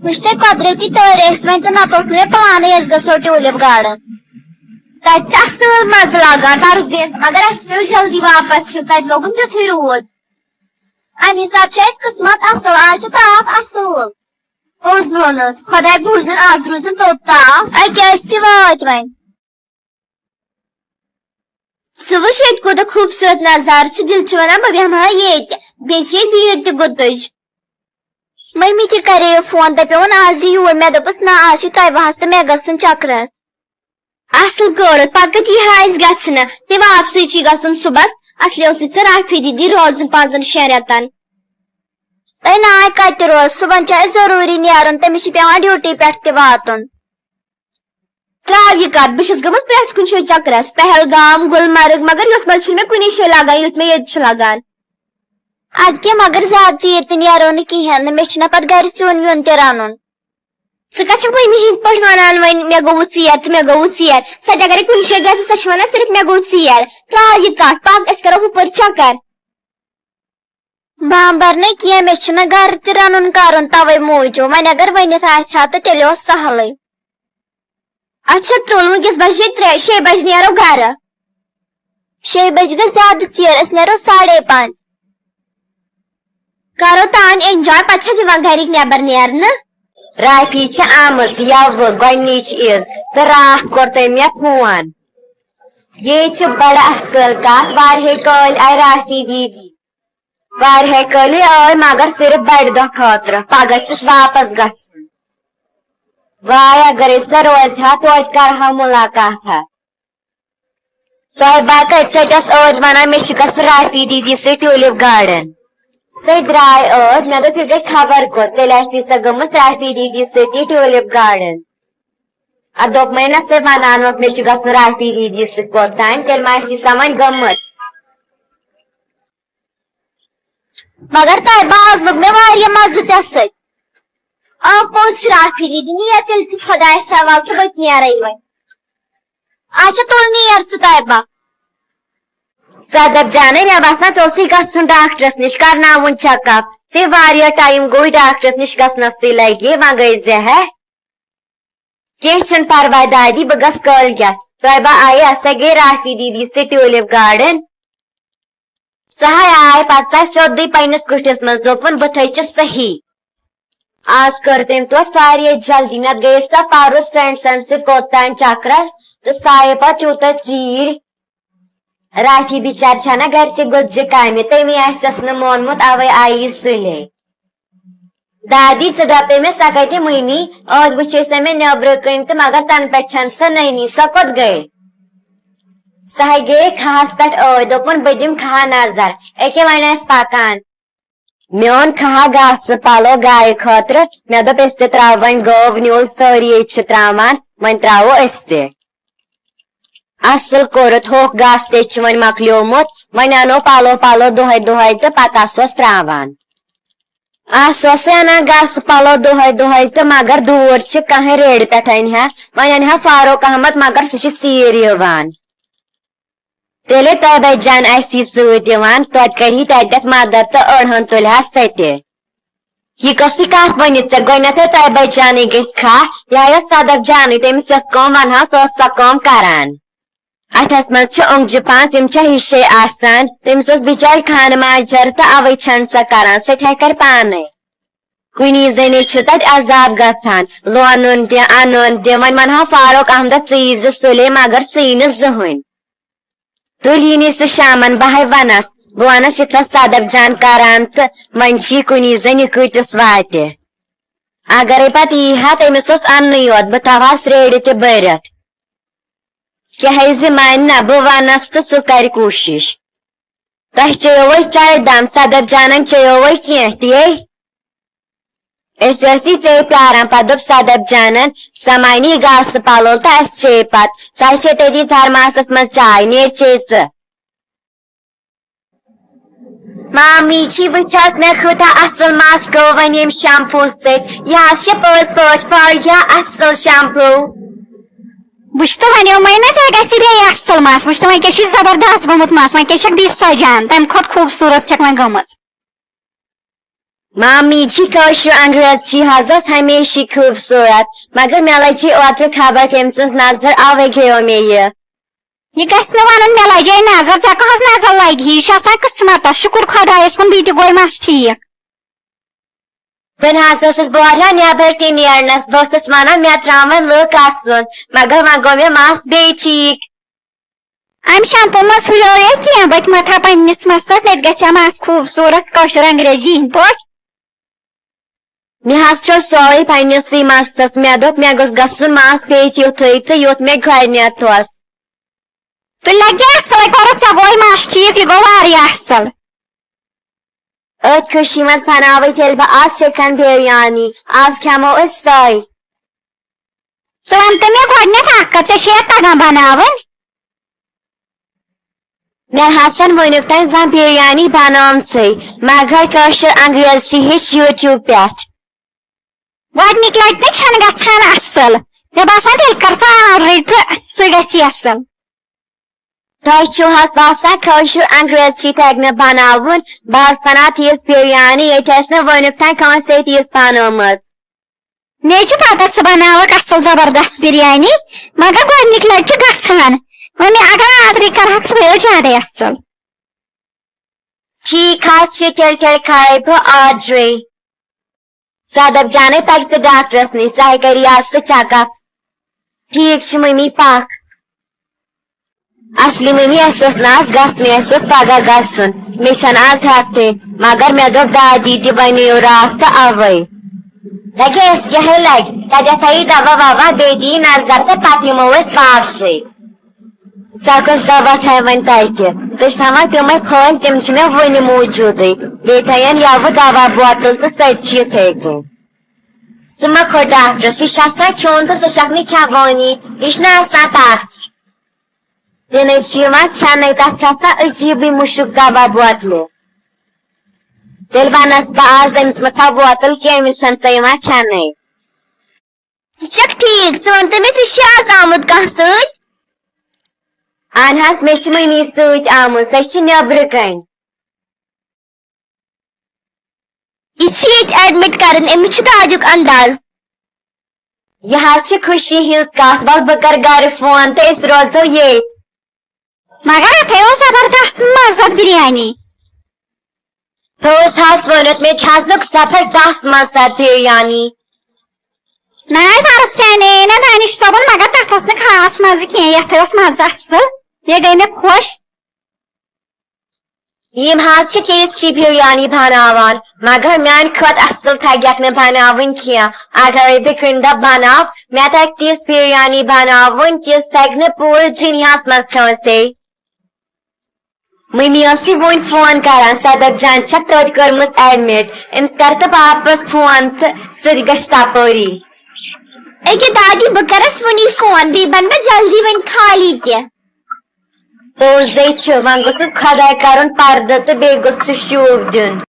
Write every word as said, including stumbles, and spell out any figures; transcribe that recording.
وٕچھ تۄہہِ قۄدرٔتی تۭر ٲسۍ وۄنۍ تہٕ نَتہٕ اوس نہٕ مےٚ پلانٕے أسۍ گژھو ٹیوٗلِپ گارڈن۔ تَتہِ چھِ اَصٕل مَزٕ لگان، تَرُس بیٚیِس، مگر اَسہِ پیوٚو جلدی واپس یُن، تَتہِ لوگُن تیُتھُے روٗد۔ اَمہِ حساب چھُ اَسہِ قٕسمت اَصٕل، آز چھُ تاپھ اَصٕل۔ اوس ووٚنُتھ، خۄداے بوٗزِن، آز روٗزِن توٚت تاپھ، اَکہِ أسۍ تہِ وٲتۍ وۄنۍ۔ ژٕ وٕچھ ییٚتہِ کوٗتاہ خوٗبصوٗرت نظارٕ چھُ، دِل چھُ وَنان بہٕ بیٚہمہٕ ہا ییٚتہِ، بیٚیہِ چھِ ییٚتہِ بیٖڑ تہِ گُتٕج۔ مٔمی تہِ کَرییو فون، دَپیووُن آز یہِ یور، مےٚ دوٚپُس نہ آز چھُ طیبہٕ ہَس تہٕ مےٚ گژھُن چکرَس۔ اَصٕل کٔرٕتھ، پَتہٕ کَتہِ یی ہا اَسہِ گژھنہٕ، تہِ واپسٕے چھُے گژھُن صُبحَس، اَصلی اوسُے ژےٚ رافی دیٖدی روزُن پانٛژَن شٮ۪ن رٮ۪تَن۔ اے نہ، کَتہِ روز؟ صُبحَن چھُ اَسہِ ضروٗری نیرُن، تٔمِس چھُ پٮ۪وان ڈیوٹی پٮ۪ٹھ تہِ واتُن۔ ترٛاو یہِ کَتھ، بہٕ چھَس گٔمٕژ پرٛٮ۪تھ کُنہِ جایہِ چکرَس، پہلگام، گُلمرگ، مگر یوٚتھ منٛز چھُنہٕ مےٚ کُنی جایہِ لگان، یُتھ مےٚ ییٚتہِ چھُ لگان۔ اَدٕ کیٛاہ، مگر زیادٕ ژیٖرۍ تہِ نیرو نہٕ کِہیٖنۍ نہٕ، مےٚ چھُنہ پَتہٕ گرِ سیُن ویُن تہِ رَنُن۔ ژٕ کَتھ چھَکھ مٔمی ہِنٛدۍ پٲٹھۍ وَنان وۄنۍ، مےٚ گوٚوُ ژیر تہٕ مےٚ گوٚوُ ژیر؟ سۄ تہِ اگرے کُنہِ جایہِ گژھِ، سۄ چھِ وَنان صرف مےٚ گوٚو ژیر۔ ترٛاو یہِ کَتھ، پَکھ أسۍ کَرو ہُپٲرۍ چکر۔ بہٕ اَنہٕ بَرنَے کینٛہہ، مےٚ چھُنہٕ گَرٕ تہِ رَنُن کَرُن، تَوَے موٗجوٗب۔ وۄنۍ اگر ؤنِتھ آسہِ ہا تہٕ تیٚلہِ اوس سَہلٕے۔ اچھا، تُل، وٕنکیٚس بَجے ترٛےٚ، شیٚیہِ بَجہِ نیرو گَرٕ۔ شیٚیہِ بَجہِ گژھِ زیادٕ ژیر، أسۍ نیرو ساڑے پانٛژھ۔ کَرو تان enjoy، پَتہٕ چھَس یِوان گَرِکۍ نٮ۪بَر نیرنہٕ۔ رافی چھِ آمٕژ یَوٕ گۄڈٕنِچ عیٖد تہٕ راتھ کوٚر تٔمۍ مےٚ فون۔ یے چھِ بَڑٕ اَصٕل کَتھ، واریاہے کٲلۍ آیہِ رافی دیٖدی۔ واریاہے کٲلۍ آے، مگر صرف بڑِ دۄہ خٲطرٕ۔ پگاہ چھُس واپس گژھُن۔ واے، اگرے سۄ روزِ ہا، توتہِ کرٕ ہا مُلاقات ہا۔ تۄہہِ باقٕے ژٔٹِس ٲدۍ ونان، مےٚ چھُ گژھُن رافی دیدی سۭتۍ ٹیوٗلِپ گارڈن۔ سۄ درٛاے ٲدۍ، مےٚ دوٚپ، یہِ گٔے خبر کوٚت، تیٚلہِ آسہِ سۄ گٔمٕژ رافی دیدی سۭتی ٹیوٗلِپ گارڈن۔ ادٕ دوٚپمَے نہ ژےٚ ونان اوس، مےٚ چھُ گژھُن رافی دیدی سۭتۍ کوٚت تام، تیٚلہِ ما آسہِ سۄ وۄنۍ گٔمٕژ۔ مگر طیبہ، آز لوٚگ مےٚ واریاہ مَزٕ ژےٚ سۭتۍ۔ آ، پوٚز چھُ رافی دیدی، نیر تیٚلہِ ژٕ خۄدایَس حوالہٕ تہٕ بہٕ تہِ نیرَے وۄنۍ۔ اچھا، تُل نیر ژٕ طیبہ۔ صدف جانٕے، مےٚ باسان ژےٚ اوسُے گژھُن ڈاکٹرَس نِش، کرناوُن check up۔ ژےٚ واریاہ time گوٚوُے ڈاکٹرَس نِش گژھنَسٕے لگہِ، وۄنۍ گٔے زِ ہے۔ کینٛہہ چھُنہٕ پرواے دادی، بہٕ گژھٕ کٲلۍ کٮ۪تھ۔ طیبہ آیے، سۄ گٔے رافی دیدی سۭتۍ ٹیوٗلِپ گارڈن۔ سۄ ہاے آے پتہٕ سۄ سیوٚدُے پننِس کُٹھِس منٛز، دوٚپُن، بہٕ تھٔچِس صحیح۔ آز کٔر تٔمۍ تورٕ واریاہ جلدی، نتہٕ گٔیَس سۄ پرُس friendsن سۭتۍ کوٚت تام چکرس تہٕ سۄ آیے پتہٕ تیوٗتاہ ژیٖرۍ۔ راکھی بِچارِ چھَنہ گرِ تہِ گوٚژھِ کامہِ، تٔمی آسٮ۪س نہٕ مونمُت، اَوَے آیہِ یہِ سُلے۔ دادی، ژٕ دَپے مےٚ، سۄ کَتہِ مٔمی؟ ٲدۍ وٕچھے سۄ مےٚ نیٚبرٕ کَنۍ تہٕ مگر تَنہٕ پٮ۪ٹھ چھَنہٕ سۄ نٔنی۔ سۄ کوٚت گٔے؟ سۄ ہے گٔیے کھہَس پٮ۪ٹھ ٲدۍ، دوٚپُن، بہٕ دِمہٕ کھہہ نظر۔ أکے وۄنۍ آسہِ پَکان۔ مےٚ اوٚن کھہہ گاسہٕ پَلو گایہِ خٲطرٕ۔ مےٚ دوٚپ، أسۍ تہِ ترٛاوو وۄنۍ گٲو نیوٗل، سٲری ییٚتہِ چھِ ترٛاوان، وۄنۍ ترٛاوو أسۍ تہِ۔ اصل کوٚرُتھ، ہوٚکھ گاسہٕ تہِ چھُ وۄنۍ مۄکلیومُت، وۄنۍ انو پلو پلو دۄہے دۄہے تہٕ پتہٕ آسوس تراوان۔ آسوسے انان گاسہٕ پلو دۄہے دۄہے تہٕ مگر دوٗر چھِ، کانٛہہ ریڈِ پٮ۪ٹھ انہِ ہا، وۄنۍ انہِ ہا فاروق احمد، مگر سُہ چھُ ژیٖرۍ یِوان۔ تیٚلے طیبہ جان آسہِ یہِ سۭتۍ یِوان، توتہِ کرِ یہِ تتٮ۪تھ مدد تہٕ أڑہن تُلہِ ہا سۄ تہِ۔ یہِ کۄس یہِ کتھ ؤنِتھ ژےٚ؟ گۄڈٕنیتھٕے طیبہ جانٕے گژھِ کھاہ، یہِ ہا یۄس صدف جانٕے، تٔمِس یۄس کٲم ونہٕ ہا، سۄ ٲس سۄ کٲم کران۔ اتھس منٛز چھِ اونٛگجہِ پانٛژھ، یِم چھےٚ ہِشے آسان۔ تٔمِس اوس بِچارِ خانہٕ ماجر تہٕ اوے چھَنہٕ سۄ کران، سۄ تہِ ہا کرِ پانے۔ کُنی زٔنی چھُ تتہِ عذاب گژھان، لونُن تہِ، انُن تہِ۔ وۄنۍ ونہٕ ہا فاروق احمدس، ژٕ یی زِ سُلے، مگر سُہ یی نہٕ زٕہٕنۍ۔ تُلۍ یی نہٕ سُہ شامن، بہٕ ہے ونس، بہٕ ونس یِتھ پٲٹھۍ صدف جان کران تہٕ وۄنۍ چھِ یہِ کُنی زٔنۍ، یہِ کۭتِس واتہِ؟ اگرے پتہٕ یی ہا، تٔمِس اوس اننُے یوت، بہٕ تھاوہس ریڑِ تہِ بٔرِتھ۔ کیٛاہ ہے زِ مانہِ نہ، بہٕ ونس تہٕ سُہ کرِ کوٗشش۔ تۄہہِ چیٚیووے چایہِ دام، صدف جانن چیٚیووے کینٛہہ تہِ؟ أسۍ ٲسی ژے پیاران۔ پتہٕ دوٚپ صدف جانن، سۄ مانی گاسہٕ پلو تہٕ اسہِ چیٚیہِ پتہٕ۔ سۄ چھےٚ تٔتی تھرماسس منٛز چاے، نیر چیٚیہِ ژٕ۔ مامی چھی، وٕچھ حظ مےٚ کۭژاہ اصل مس گٔو وۄنۍ ییٚمہِ شمپوٗ سۭتۍ۔ یہِ حظ چھِ پٔز پٲٹھۍ واریاہ اصل شمپوٗ۔ وٕچھ تہٕ، وَنیومَے نہ ژےٚ گژھِ بیٚیہِ اصل مس۔ وٕچھ تہٕ، وۄنۍ کیٛاہ چھُے زبردست گوٚمُت مس، وۄنۍ کیٛاہ چھَکھ دِتھ سجان، تَمہِ کھۄتہٕ خوٗبصوٗرت چھَکھ وۄنۍ گٔمٕژ۔ مامی جی، کٲشُر انگریزی حضرت ہمیشہِ خوٗبصوٗرت، مگر مےٚ لٔجے اوترٕ خبر کٔمۍ سٕنٛز نظر، اَوَے گٔیو مےٚ یہِ۔ یہِ گژھِ نہٕ وَنُن مےٚ لَجے نظر، ژےٚ کۄس نظر لَگہِ؟ یہِ چھُ آسان قٕسمَتَس، شُکُر خۄدایَس کُن، بیٚیہِ تہِ گوٚو مَس ٹھیٖک۔ بہٕ نہ حظ ٲسٕس بوزان نٮ۪بر تہِ نیرنَس، بہٕ ٲسٕس وَنان مےٚ ترٛاوَن لُکھ اَسُن، مگر وۄنۍ گوٚو مےٚ مَس بیٚیہِ ٹھیٖک۔ امہِ شمپو منٛز ہُریو یے کینٛہہ، بہٕ تہِ متھا پننِس مستس، مےٚ تہِ گژھِ ہا مس خوٗبصوٗرت کٲشُر انگریزی ہٕنٛدۍ پٲٹھۍ۔ مےٚ حظ چھُ سورُے پننِسٕے مستس، مےٚ دوٚپ مےٚ گوٚژھ گژھُن مس بیٚیہِ تیُتھُے تہٕ یُتھ مےٚ گۄڈٕنیتھ اوس۔ تُہۍ لگہِ اصلٕے کوٚرُتھ، ژےٚ گوٚوے مس ٹھیٖک، یہِ گوٚو واریاہ اصل۔ أتھۍ خوشی منٛز بناوٕے تیٚلہِ بہٕ آز چکن بریانی، آز کھٮ۪مو أسۍ سۄے۔ ژٕ وَن تہٕ مےٚ گۄڈٕنٮ۪تھ اَکھ کَتھ، ژےٚ چھےٚ تَگان بَناوٕنۍ؟ مےٚ حظ چھَنہٕ وٕنیُک تام زانٛہہ بِریانی بَنٲومٕژٕے، مگر کٲشِر انگریزی ہیٚچھ YouTube پٮ۪ٹھ۔ گۄڈٕنِکۍ لَٹہِ نَے چھَنہٕ گژھان اَصٕل، مےٚ باسان تیٚلہِ کَر ژٕ آورٕے تہٕ سُہ گژھِ اَصٕل۔ تۄہہِ چھُو حظ باسان کٲشُر انگریزی تَگہِ نہٕ بَناوُن؟ بہٕ حظ بَناوٕ تِژھ بِریانی، ییٚتہِ آسہِ نہٕ وٕنیُک تام کٲنٛسے تِژھ بَنٲومٕژ۔ مےٚ چھِ پتہ ژٕ بناوکھ اصل زبردست بریانی، مگر گۄڈنِکۍ لٹہِ چھِ گژھان۔ وۄنۍ اگر آرڈرٕے کرہکھ، سُہ گٔیو زیادَے اصل۔ ٹھیٖک حظ چھُ، تیٚلہِ، تیٚلہِ کرے بہٕ آرڈرٕے۔ صدف جانے، پکھ ژٕ ڈاکٹرس نِش، ژٕ ہے کری آز تہٕ چیک اپ۔ ٹھیٖک چھُ ممی، پکھ۔ اصلی ممی، اَسہِ اوس نہٕ آز گژھنُے، اَسہِ اوس پگاہ گژھُن۔ مےٚ چھَنہٕ آز ہٮ۪کتھٕے، مگر مےٚ دوٚپ دادی تہِ بَنیو راتھ تہٕ اَوَے۔ لَگے اَسہِ کیٛاہ ہے لَگہِ، تَتٮ۪تھ تھٲیِو دَوا وَوا، بیٚیہِ دِیِو نظر تہٕ پَتہٕ یِمو أسۍ واپسٕے۔ سۄ کۄس دَوا تھایہِ وۄنۍ تَتہِ؟ سۄ چھِ تھاوان تِمَے پھٔلۍ، تِم چھِ مےٚ وُنہِ موٗجوٗدٕے۔ بیٚیہِ تھٲیِن یَوٕ دَوا بوتل تہٕ سۄ تہِ چھِ یِتھَے کٔنۍ۔ ژٕ مہ کھوٚت ڈاکٹرس، یہِ چھُ آسان کھیوٚن تہٕ ژٕ چھَکھ نہٕ کھٮ۪وٲنی، یہِ چھُنہٕ آسان تَتھ۔ دِنَے چھِ یِوان کھٮ۪نَے، تَتھ چھِ آسان عجیٖبٕے مُشُک دَوا بوتلہِ۔ تیٚلہِ وَنَس بہٕ آز أمِس مہ تھاو بوتل کینٛہہ، أمِس چھَنہٕ سۄ یِوان کھٮ۪نَے۔ ژٕ چھَکھ ٹھیٖک، ژٕ وَن تہٕ مےٚ، ژےٚ چھِ آز آمُت کانٛہہ سۭتۍ؟ اَہَن حظ، مےٚ چھِ مٔمی سۭتۍ آمٕژ، سۄ چھِ نیٚبرٕ کَنۍ۔ یہِ چھِ ییٚتہِ ایڈمِٹ کرٕنۍ، أمِس چھُ دادیُک انداز۔ یہِ حظ چھِ خوشی ہٕنٛز کتھ، ول بہٕ کرٕ گرٕ فون تہٕ أسۍ روزو ییٚتۍ۔ مگر اَتھے اوس زبردست مزٕ بریانی۔ پوٚز حظ ووٚنُتھ، مےٚ تہِ حظ لوٚگ زبردست مزٕ بریانی۔ نہ، فرسیانے نہ دانش صٲبُن، مگر تَتھ اوس نہٕ خاص مزٕ کینٛہہ، یَتھ اوس مزٕ اَصٕل، یہِ گٔے مےٚ خۄش۔ یِم حظ چھِ ٹیسٹی بِریانی بناوان، مگر میانہِ کھۄتہٕ اصل تگٮ۪کھ نہٕ بناوٕنۍ کینٛہہ۔ اگرے بہٕ کُنہِ دۄہ بناو، مےٚ تگہِ تِژھ بِریانی بناوٕنۍ، تِژھ تگہِ نہٕ پوٗرٕ دُنیاہس منٛز کٲنٛسے۔ مٔمی ٲسٕے وُنۍ فون کران، سۄ دٔپ جان چھکھ توتہِ کٔرمٕژ ایڈمِٹ، أمِس کر تہٕ واپس فون تہٕ سُہ تہِ گژھِ تپٲری۔ أکہِ دادی، بہٕ کرس وُنی فون، بیٚیہِ بنہٕ بہٕ جلدی وۄنۍ خالی تہِ۔ پوٚزے چھُ، وۄنۍ گوٚژھُس خۄداے کرُن پردٕ تہٕ بیٚیہِ گوٚژھ سُہ شوٗب دیُن۔